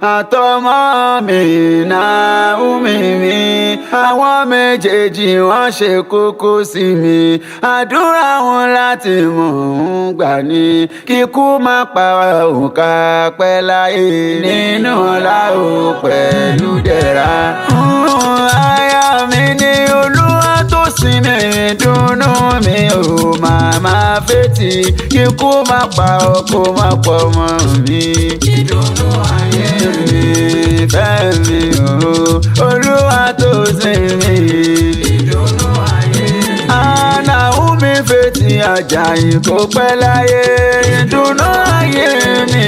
Àtọmọ mi Naomi mi, àwọn méjèèjì wọ́n ṣe kókó sí mi. Àdúrà wọn láti mọ̀ ń gbà ní kíkú má pa òǹkà pẹ́ láyé nínú ọlá ò pẹ̀lú dẹ̀ra. Aya mi ni Olúwa tó sinmi dùnnú mi ò màmá fetí kíkú má pa ọkọ má pọ̀ mọ́ mi. Ìdùnnú ayé mi fẹ́ mi o, Olúwa tó sinmi. Ìdùnnú ayé Naomi fetí Àjàyí kò pẹ́ láyé. Ìdùnnú ayé mi,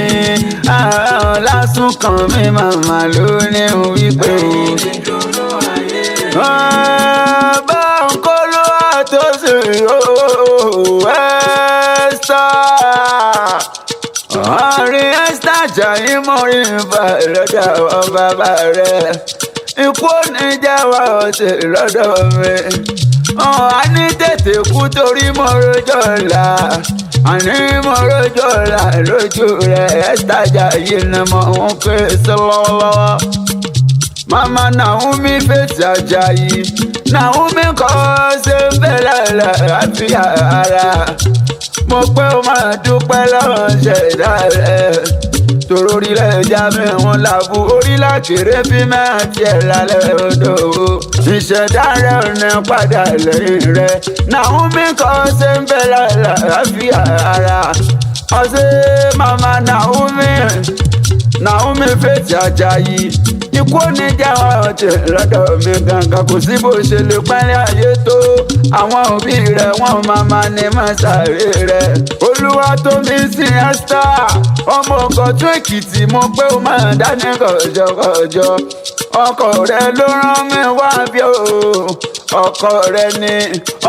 Ọlásùnkàn mi màmá ló ní wípé o. Ìdùnnú ayé Bá ń kó ló àtọ́sí o, Esther. Ọ̀rìn Esther Àjàyí mọ̀rin bá lọ́dọ̀ àwọn bàbá rẹ̀. Ikú ò ní jẹ́wọ́ ọ̀sẹ̀ lọ́dọ̀ mi. Ọ̀hún á ní tètè kú torí mo rojọ́ ọ̀la. Àní mo rojọ́ ọ̀la lójú rẹ̀. Esther Àjàyí ni mo ń pè sí lọ́wọ́lọ́wọ́. Mama Naomi fèsì Àjàyí. Naomi kọ́ ṣe ń bẹ̀ lálẹ́ àfíà ara. Mo pé o máa dúpẹ́ lọ́wọ́ ṣẹ̀dá rẹ̀. Tòró orílẹ̀ èdè mi wọn làbú orílẹ̀ kéré bí máa tiẹ̀ lálẹ́ odò. Ìṣẹ̀dá rẹ̀ ò ní padà lẹ́yìn rẹ̀. Naomi kọ́ ṣe ń bẹ̀ lálẹ́ àfíà ara. Ọ̀sẹ̀ mama Naomi. Naomi fèsì Àjàyí. Ikú oníjà ọ̀tẹ̀ lọ́dọ̀ mi gangan, kò sí bó ṣe lè pẹ́lẹ́ ayé tó. Àwọn òbí rẹ̀ wọ́n máa ma ní máa sáré rẹ̀. Olúwa tó mi sí Esther, ọmọ ọkọ̀ Èkìtì, mo pé ó máa dání kọjọkọjọ. Ọkọ rẹ̀ ló rán mi wá bí o. Ọkọ rẹ̀ ni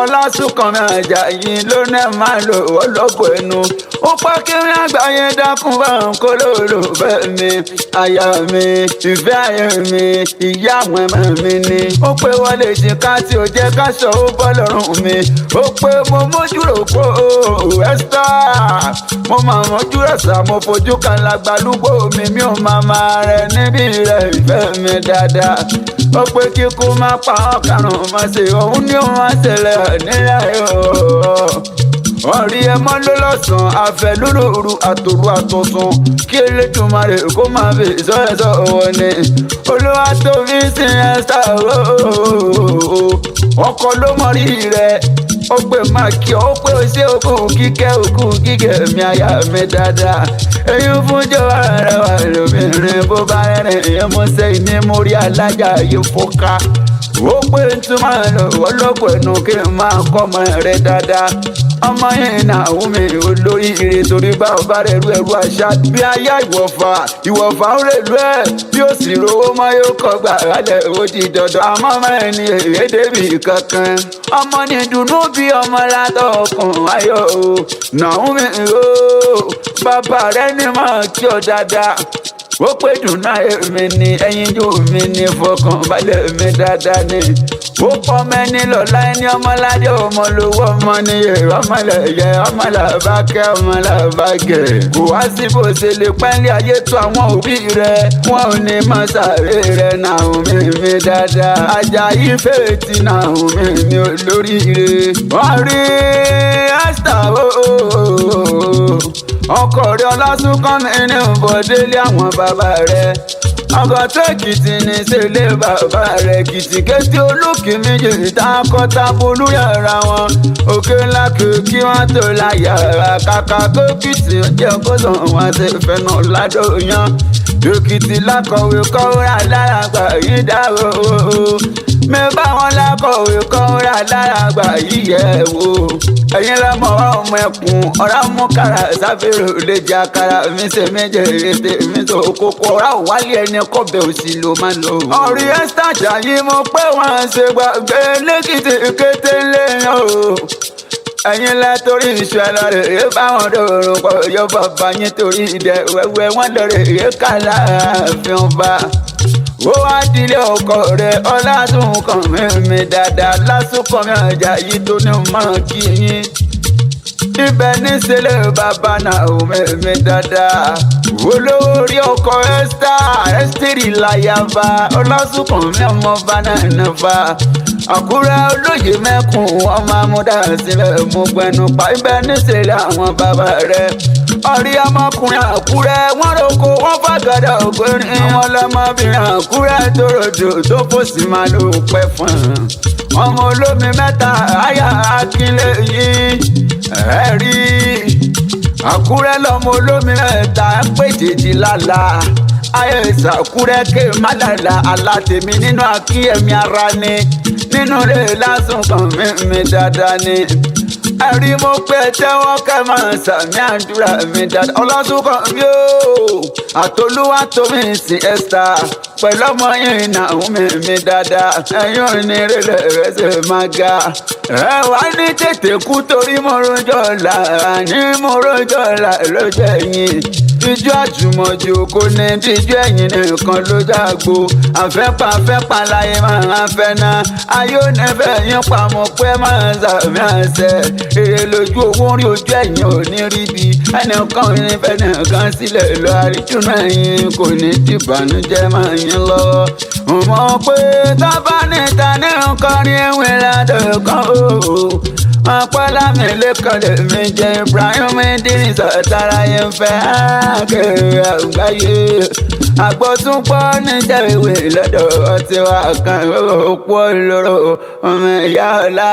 Ọlásùnkànmí Àjàyí ló ní máa lò ọlọ́gbọ̀ ẹnu. Ó pa kiri àgbáyé dákun bá ń kó lóòlù bẹ́ẹ̀ mi. Aya mi, ìfẹ́ ayé mi, ìyá àwọn ẹ̀mọ́ mi ni. Ó pé wọlé jìnká tí ó jẹ́ káṣọ ó bọ́ lọ́rùn mi. Ó pé mo mójú rò pé o Esther. Mo máa mójú rẹ̀ sá, mo fojú kan lágbálúgbò mi, mi ò máa máa rẹ̀ níbí rẹ̀ ìfẹ́ mi dáadáa. Ó pé kíkú má pa ọkàrùn má ṣe òun ní òun á ṣẹlẹ̀ nílẹ̀ o. Ọ̀rí ẹ mọ́ ló lọ́sàn-án àfẹ́ lólóoru àtòru àtọ̀sán kí Elédùmarè kó máa fi sọ́ẹ̀sọ́ wọn ni. Olúwa tó fi sin Esther ooo. Ọkọ ló mọ rí rẹ̀, ó pè máa kí ọ, ó pé o ṣe òkú kíkẹ́ òkú kíkẹ́ mi àyà mi dáadáa. Eyín fún jọba rẹ wà lóbìnrin bó bá rìnrìn ìyẹn mo ṣe ní mo rí alájà yìí fọ́ká. Ó pé ń tún máa lò ọlọ́pọ̀ ẹnu kí n máa kọ́ ọmọ rẹ dáadáa. Ọmọ yẹn Naomi olórí ire torí bá ọba rẹ̀ rú ẹrú àṣà bí aya ìwọ̀fà ìwọ̀fà ń rèlú ẹ̀ bí ó sì rówó mọ́ yóò kọ́ gbà rálẹ̀ ó di dandan àmọ́ ọmọ ẹ̀ ní èrè débì kankan. Ọmọ ní dùnú bí ọmọ látọ̀ ọkàn ayọ̀ o. Naomi o, bàbá rẹ̀ ní máa kí ọ dáadáa. Ó pé dùnú èmi ni ẹyinjú mi ní fọkàn balẹ̀ mi dáadáa ni. Ó pọ́ mẹ́ni lọ́la ẹni ọmọládé ọmọ lówó ọmọ ní èrò ọmọlẹ̀yẹ ọmọlàbákẹ́ ọmọlàbákẹ́. Kò wá sí bó ṣe lè pẹ́ńlẹ̀ ayé tó àwọn òbí rẹ̀ wọn ò ní máa sáré rẹ̀ Naomi mi dáadáa. Àjàyí fèétí Naomi mi olóríire. Wọ́n rí Esther ooo, ọkọ rẹ̀ Ọlásùnkànmí ní bọ̀délé àwọn bàbá rẹ̀. Ọkọ̀ tó Èkìtì ní sílé bàbá rẹ̀ Èkìtì kété olókè méjì takọtabo lóyàrá wọn. Òkè ńlá kìkì wọn tó láyàrá kàkà kókìtì jẹ́ kó sàn wọn ṣe fẹ́nà ládòyàn. Èkìtì lákọ̀wé kọ́ra lára gbà yí dárò. Mi bá wọn lákọ̀wé kọ́ra lára gbà yí yẹ̀ wò. Ẹ̀yin lọ́mọ ọmọ ẹkùn ọ̀rá mú kára sáfẹ́rò lè jẹ́ àkàrà mi ṣe méje ètè mi tó kókó ọ̀rá wálé ẹni kọ́bẹ̀ òsì ló máa ń lò. Ọ̀rí Esther Àjàyí mo pé wọ́n ṣe gbàgbé lẹ́kìtì kété lẹ́yìn o. Ẹ̀yin lẹ torí iṣu ẹ lọ rèé báwọn dòrò pọ̀ yóò bàbá yín torí ìdẹ wẹ́wẹ́ wọ́n lọ rèé kálá ààfin ọba. Ó wá dílé ọkọ rẹ̀ Ọlásùnkànmí mi dáadáa Lásùnkànmí Àjàyí tó ní mọ́ kí yín. Ibẹ̀ níṣẹ́lẹ̀ bàbá náà ò mẹ́mí dáadáa. Olówó orí ọkọ Esther, Esther láyàbá, Ọlásùnkànmí ọmọọba náà nàfà. Àkúrẹ́ olóyè mẹ́kùn ọmọ amúdá sílẹ̀ mú gbẹnu pa ibẹ̀ níṣẹ́lẹ̀ àwọn bàbá rẹ̀. Ọ̀rí ọmọkùnrin Àkúrẹ́ wọ́n roko wọ́n fàgàdà ògbórin. Àwọn ọlọ́mọbìnrin Àkúrẹ́ tó rojò tó fòsì máa ló pẹ́ fún un. Ọmọ olómi mẹ́ta àyà Akínlé yìí ẹ̀rí. Àkúrẹ́ lọmọ olómi mẹ́ta ń pè jèjì lálá. Ayé ìsàkúrẹ́ ké má lálá alátèmi nínú akíyẹ̀mí ara ni. Nínú rẹ̀ lásán kan mímí dáadáa ni. Ẹ̀rí mo pé tẹ́wọ́ kẹ́ máa sàmì àdúrà mi dáadáa. Ọlásùnkàn mi ó àtolúwa tó mi sí Esther pẹ̀lú ọmọ yìí náà mi mi dáadáa. Ẹ̀yin ò ní rẹ̀lẹ̀ rẹ̀ ṣe máa ga. Ẹ wá ní tètè kú torí mo rojọ́ là ní mo rojọ́ là lọ́jọ́ ẹ̀yìn. Ijó àjùmọ̀jò kò ní díjú ẹ̀yìn nìkan ló jágbo. Àfẹ́pà fẹ́pà láyé máa ń fẹ́ náà. Ayé ò ní fẹ́ yín pamọ́ pé máa ń sàmì àṣẹ. Èrè lójú owó rí ojú ẹ̀yìn ò ní rí bi. Ẹnìkan ò ní fẹ́ nìkan sílẹ̀ lọ àríjùnú ẹ̀yìn kò ní dìbànújẹ́ máa yín lọ́wọ́. Mo mọ̀ pé tábà níta ní nǹkan ní ewé ládùúgbò o. Ọpọlọmọ lẹ́kọ̀ọ́ lèmi jẹ́ Ibrahim Idris ọ̀tara yẹn fẹ́ kiri àgbáyé. Àgbọ̀túnpọ̀ níjà ìwé lọ́dọ̀ ọtí wa kan òpó olóró ọmọ ìyá ọ̀la.